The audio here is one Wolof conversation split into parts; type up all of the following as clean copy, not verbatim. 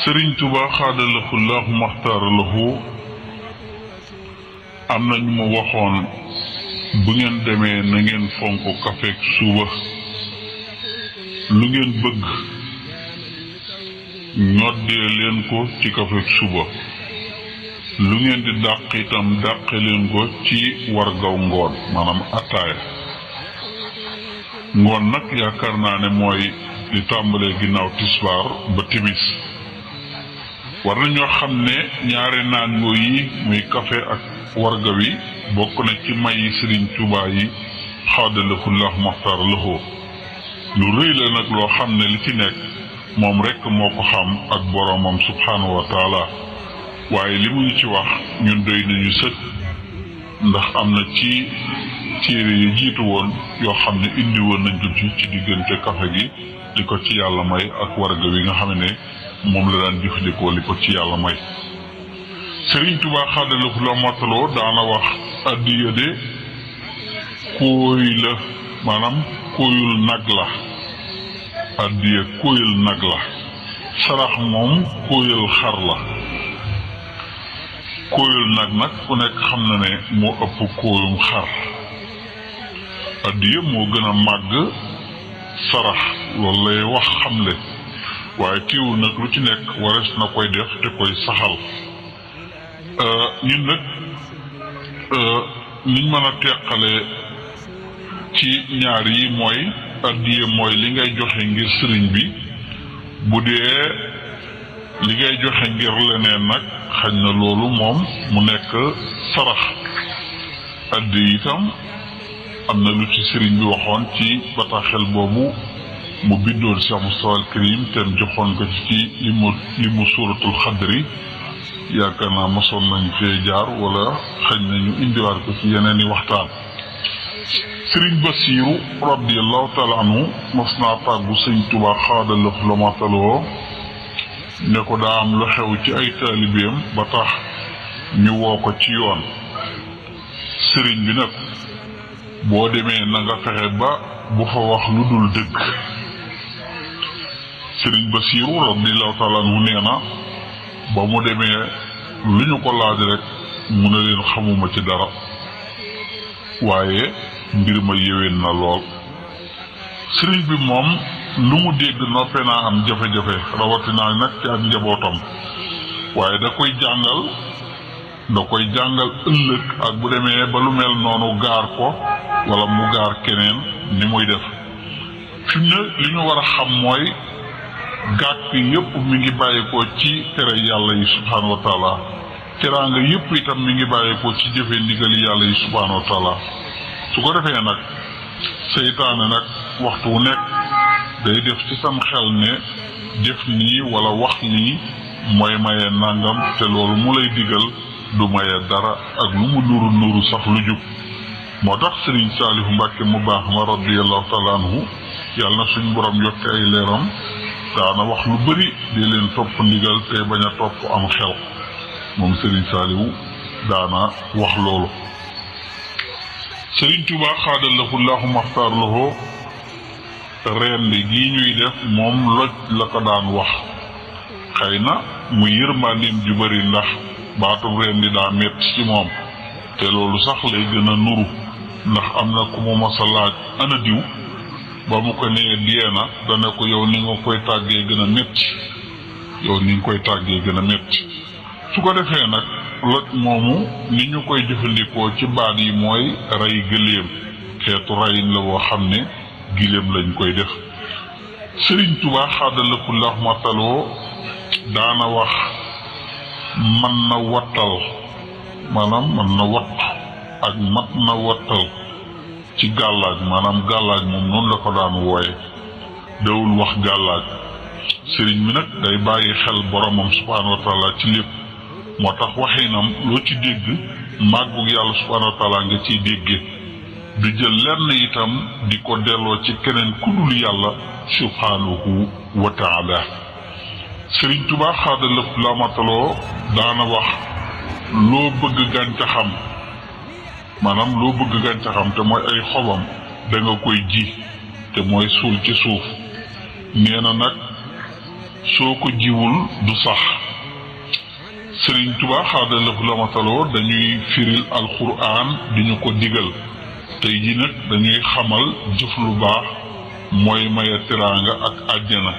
Sëriñ Tuubaa xaadalahu laahu maxtaaralahu am na ñu ma waxoon bu ngeen demee na ngeen fonk kafeek suba lu ngeen bëgg ñoddee leen ko ci kafeek suba lu ngeen di dàq itam dàqe leen ko ci wargaw ngoon maanaam attaaya ngoon nag yaakaar naa ne mooy li tàmbalee ginnaaw tisbaar ba timis war nañoo xam ne ñaari naan yooyu muy café ak warga wi bokk na ci mayi Sëriñ Tuubaa yi xaadalahu laahu maxtaaralahu lu rëy la nag loo xam ne li ci nekk moom rekk moo ko xam ak boroomam subhaanahu wa taala waaye li mu ñu ci wax ñun doy nañu sëkk ndax am na ci téere yi jiitu woon yoo xam ne indi woon nañ ko ci diggante café gi li ko ci yàlla may ak warga wi nga xam ne moom la daan jëfandikoo li ko ci yàlla may Sëriñ Tuubaa xaadalahu laahu maxtaaralahu daana wax addiya de kóoy la maanaam kóoyul nag la addiya kóoyul nag la sarax moom kóoyul xar la kóoyul nag ku nekk xam na ne moo ëpp kóoyum xar addiya moo gën a màgg sarax loolu lay wax xamle waaye teewul nag lu ci nekk warees na koy def te koy saxal ñun nag niñ mën a teqale ci ñaar yi mooy addiya mooy li ngay joxe ngir sëriñ bi bu dee li ngay joxe ngir leneen nag xañ na loolu moom mu nekk sarax addiya itam am na lu ci sëriñ bi waxoon ci bataaxel boobu mu bindoon Cheikh Moustapha al Karim te joxoon ko ci limu suuratul xadri yaakaar naa mosoon nañ fee jaar wala xañ na ñu indiwaat ko ci yeneen i waxtaan Sëriñ Basiiru radiyallahu taala anhu mos naa tàggu Sëñ Tuubaa xaadalahu laahu maxtaaralahu ne ko daa am lu xew ci ay taalibeem ba tax ñu woo ko ci yoon sëriñ bi nag boo demee na nga fexe ba bu fa wax lu dul dëgg Sëriñ Basiiru radiyallahu taala anhu nee na ba mu demee lu ñu ko laaj rek mu ne leen xamuma ci dara waaye mbir ma yéwén na lool sëriñ bi moom lu mu dégg noppee naa am jafe-jafe rawatina nag ci ak njabootam waaye da koy jàngal ëllëg ak bu demee ba lu mel noonu gaar ko wala mu gaar keneen ni muy def fi mu ne li ñu war a xam mooy gàkk yépp mi ngi bàyyeekoo ci tere yàlla yi subhaanahu wa taala teraanga yépp itam mi ngi bàyyeekoo ci jëfe ndigali yàlla yi subhaanahu wa taala su ko defee nag seytaane nag waxtu wu nekk day def ci sam xel ne def nii wala wax nii mooy maye nangam te loolu mu lay digal du maye dara ak lu mu nuru sax lu jub moo tax Sëriñ Saalihu Mbàkke mu baax ma radiyallahu taala anhu yàlla na suñu borom yokk ay leeram daana wax lu bari di leen topp ndigal te bañ a topp am xel moom Sëriñ Saalihu daana wax loolu Sëriñ Tuubaa xaadalahu laahu maxtaaralahu rendi gi ñuy def moom loj la ko daan wax xëy na mu yërmandeem ju bari ndax baatub rendi daa metti ci moom te loolu sax lay gën a nuru ndax am na ku mu masa laaj ana diw ba mu ko nee diyeena dana ko yow ni nga koy tàggee gën a metti su ko defee nag loj moomu ni ñu koy jëfandikoo ci baat yi mooy rey gëléem xeetu reyin la woo xam ne giléem lañ koy def Sëriñ Tuubaa xaadalahu laahu maxtaaralahu daana wax man na wattal maanaam man na wattu ak mat na wattal ci gàllaaj maanaam gàllaaj moom noonu la ko daan wooye dawul wax gàllaaj sëriñ bi nag day bàyyi xel boromam subhaanahu wa taala ci lépp moo tax waxinam loo ci dégg màggug yàlla subhaanahu wa taala nga ciy dégge du jël lenn itam di ko delloo ci keneen ku dul yàlla subhaanahu wa taala Sëriñ Tuubaa xaadalahu laahu maxtaaralahu daana wax loo bëgg gàncaxam maanaam loo bëgg gàncaxam te mooy ay xobam da nga koy ji te mooy suul ci suuf nee na nag soo ko jiwul du sax Sëriñ Tuubaa xaadalafu la mataloo dañuy firil alquran di ñu ko digal tey ji nag dañuy xamal jëf lu baax mooy maye teraanga ak àjjana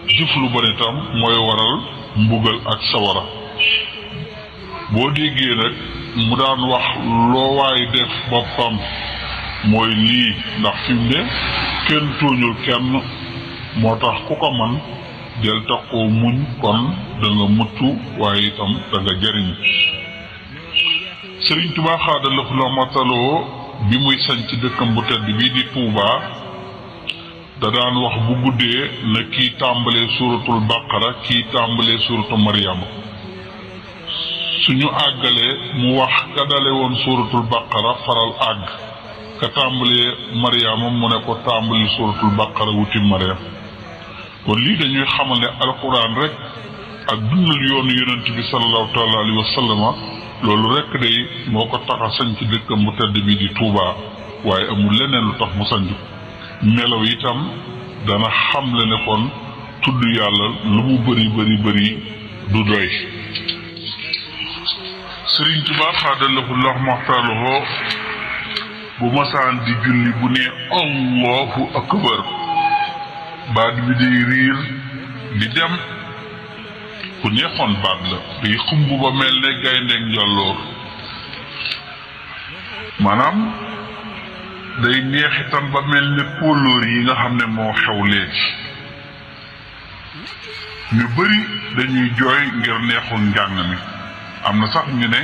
jëf lu bon itam mooy waral mbugal ak sawara boo déggee nag mu daan wax loo waay def boppam mooy lii ndax fi mu ne kenn tooñul kenn moo tax ku ko man del taxoo muñ kon da nga mucc waaye itam da nga jariñ Sëriñ Tuubaa xaadalafu la mataloo bi muy sañ ci dëkkam bu tedd bii di Tuubaa da daan wax bu guddee na kii tàmbalee suuratul baqara kii tàmbalee suuratu maryama suñu àggalee mu wax ka dale woon suuratul baqara faral àgg ka tàmbalee maryama mu ne ko tàmbali suuratul baqara wuti maryam kon lii dañuy xamal ne alquran rek ak dundal yoonu yonent bi sallallahu taala alayhi wa sallama loolu rek day moo ko tax a sañ ci dëkkam bu tedd bi di Tuubaa waaye amul leneen lu tax mu sañ melaw itam dana xamle ne kon tudd yàlla lu mu bëri du doy Sëriñ Tuubaa xaadalahu llahu maxtaarahu bu masaan di julli bu ne allahu akbar baat bi day riir di dem ku neexoon baat la day xumb ba mel ne gayndeeg njolloor maanaam day neexitam ba mel ne póolóor yi nga xam ne moo xew léegi ñu bari dañuy jooy ngir neexul njàng mi am na sax ñu ne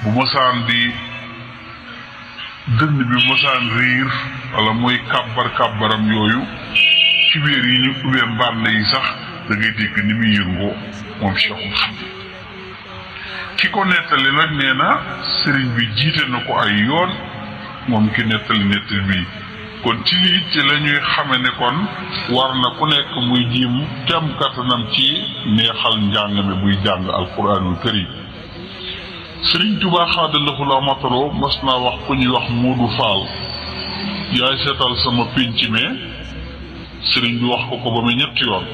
bu mosaan di dënn bi mosaan riir wala muy kàbbaram yooyu ci wéer yi ñu ubbee mbànn yi sax da ngay dégg ni muy yëngoo moom Cheikhul Khadim ki ko nettali nag nee na sëriñ bi jiite na ko ay yoon moom ki nettali bi kon ci lii ci la ñuy xame ne kon war na ku nekk muy jiim kem kattanam ci neexal njàng mi buy jàng alquranul karim Sëriñ Tuubaa xaadalahu la mataloo mas naa wax ku ñuy wax Moodu Faal yaay seetal sama pénc me sëriñ bi wax ko ba mu ñetti yoon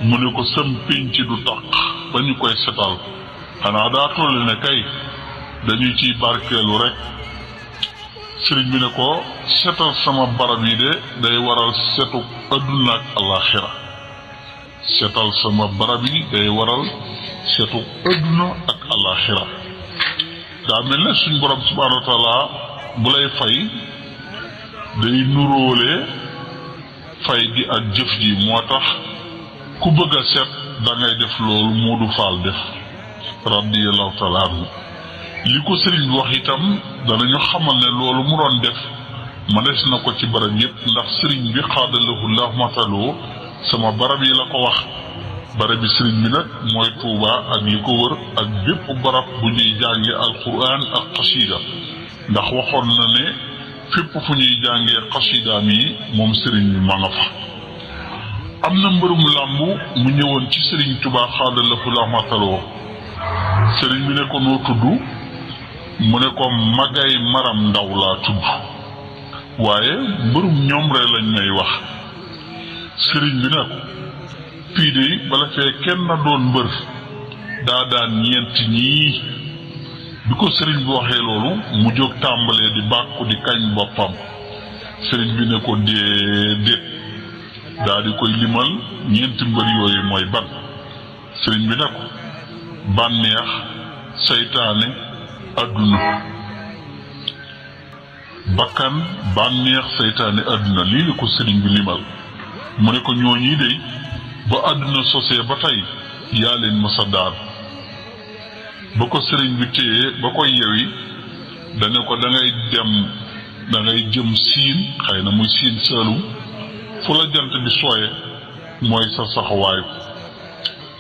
mu ne ko sam pénc du taq ba ñu koy setal xanaa daa toll ne kay dañu ciy barkeelu rek sëriñ bi ne ko setal sama barab yi de day waral setu adduna ak alaxira setal sama barab yi day waral setu adduna ak alaxira daa mel ne suñ borom subhanahu wa taala bu lay fay day nuróole fay gi ak jëf ji moo tax ku bëgg a set da ngay def loolu Moodu Faal def radiyallahu taala anhu li ko sëriñ bi wax itam danañu xamal ne loolu mu doon def ma des na ko ci barab yépp ndax sëriñ bi xaadalahu llahu mataloo sama barab yi la ko wax barab bi sëriñ bi nag mooy Tuubaa ak li ko wër ak bépp barab bu ñuy jànge alquran ak xasida ndax waxoon na ne fépp fu ñuy jàngee xasidaam yi moom sëriñ bi ma nga fa am na mbërum làmbu mu ñëwoon ci sëriñ Tuubaa xaadalahu llahu mataloo sëriñ bi ne ko noo tudd mu ne ko Magay Maram Ndaw laa tudd waaye mbërum ñoom rek lañ may wax sëriñ bi ne ko fii de bala fee kenn na doon mbër daa daan ñeent ñii bi ko sëriñ bi waxee loolu mu jóg tàmbalee di bàkku di kañ boppam sëriñ bi ne ko déedéet daa di koy limal ñeenti mbër yooyu mooy ban sëriñ bi ne ko bànneex saytaane adduna bakkan bànneex saytaane adduna lii la ko sëriñ bi limal mu ne ko ñooñi de ba adduna sosee ba tey yaa leen masa daan ba ko sëriñ bi téye ba koy yewi dane ko da ngay jëm siin xëy na muy siin saalum fu la jant bi sooye mooy sa saxawaay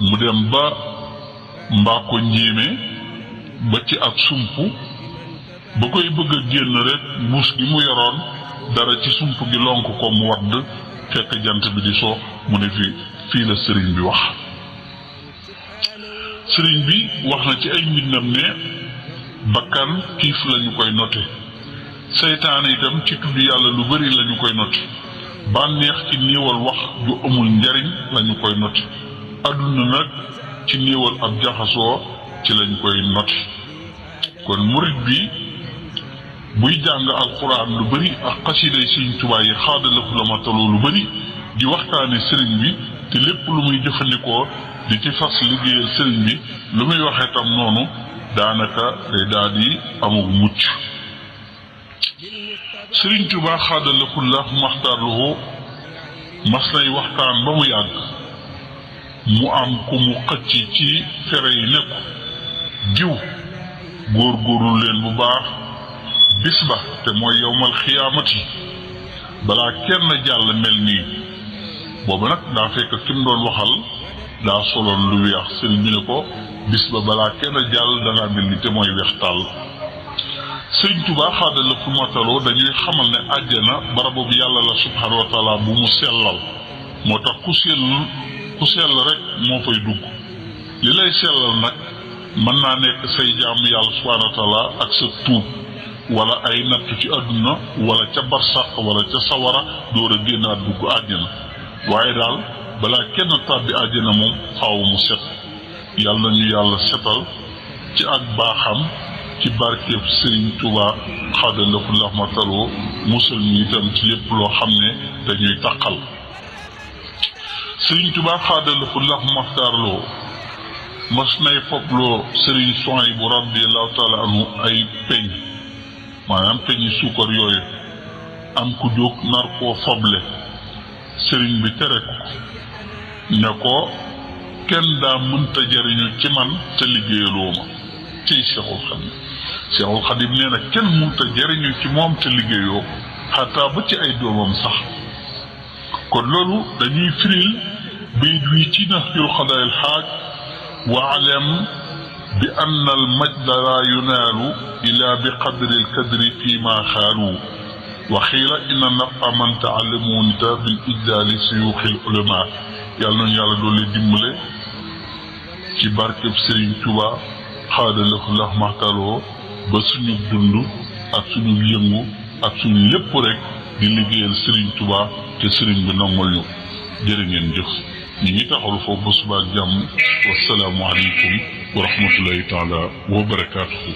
mu dem ba mbaa ko njéeme ba ci ak sump ba koy bëgg a génn rek mbuus gi mu yoroon dara ci sump gi lonk ko mu wadd fekk jant bi di soo mu ne fii la sëriñ bi wax sëriñ bi wax na ci ay mbindam ne bakkan kiif lañu koy note seytaane itam ci tudd yàlla lu bari lañu koy note bànneex ci néewal wax ju amul njariñ lañu koy note adduna nag ci néewal ab jaxasoo ci lañ koy noti kon murid bi buy jàng alquran lu bari ak xasida yi Sëriñ Tuubaa yi xaadalafu la mataloo lu bari di waxtaane sëriñ bi te lépp lu muy jëfandikoo di ci fas liggéeyal sëriñ bi lu muy waxee tam noonu daanaka day daal di amug mucc Sëriñ Tuubaa xaadalafu la maxtaarluhu mas nay waxtaan ba mu yàgg mu am ku mu xëcc ci fere yi nekk jiw góorgóorlu leen bu baax bis ba te mooy yowmal xiyaamati balaa kenn jàll mel nii boobu nag daa fekk ki mu doon waxal daa soloon lu weex sëriñ bi ne ko bis ba balaa kenn jàll dangaa mel ni te mooy weex tàll Sëriñ Tuubaa xaadala fu mataloo dañuy xamal ne àjjana barabu bi yàlla la subhaanahu wa taala bu mu sellal moo tax ku sell rek moo fay dugg li lay sellal nag mën naa nekk say jaamu yàlla subhaanahu wa taala ak sa tuub wala ay nattu ci àdduna wala ca barsàq wala ca sawara door a génnaat dugg àjjana waaye daal balaa kenn tàbbi àjjana moom faaw mu set yàlla nañu yàlla setal ci ak baaxam ci barkeeb Sëriñ Tuubaa xaadalafu laxmataloo musal ñu itam ci lépp loo xam ne dañuy taqal Sëriñ Tuubaa xaadalafu laxmatarloo mas nay fobloo Sëriñ Suhaybu radiyallahu taala anhu ay peñ maanaam peñi suukar yooyu am ku jóg nar koo foble sëriñ bi tere ko ne ko kenn daa mënta jariñu ci man te liggéeyaloo ma ciy Seexul Xadim nee na kenn mënta jariñu ci moom te liggéeyoo xataa ba ci ay doomam sax kon loolu dañuy firil bayit wi ci Nahjul Qadaa'il Haaj wa alam bi anna al majda la yunaalu ila bi qadri al kadri fi ma xaalu wa xiila inna naqa man taallamunita bil ijlaali suyuuxil ulama yàlla nañu yàlla doole dimbale ci barkeb Sëriñ Tuubaa xaadalafu lax maxtaloo ba suñu dund ak suñu yëngu ak suñu lépp rek di liggéeyal Sëriñ Tuubaa te sëriñ bi nangul ñu jërë ngeen jëf ñi ngi taxalu foofu ba suba ak jàmm wasalaamu aleykum wa rahmatullahi taala wa barakaatuhu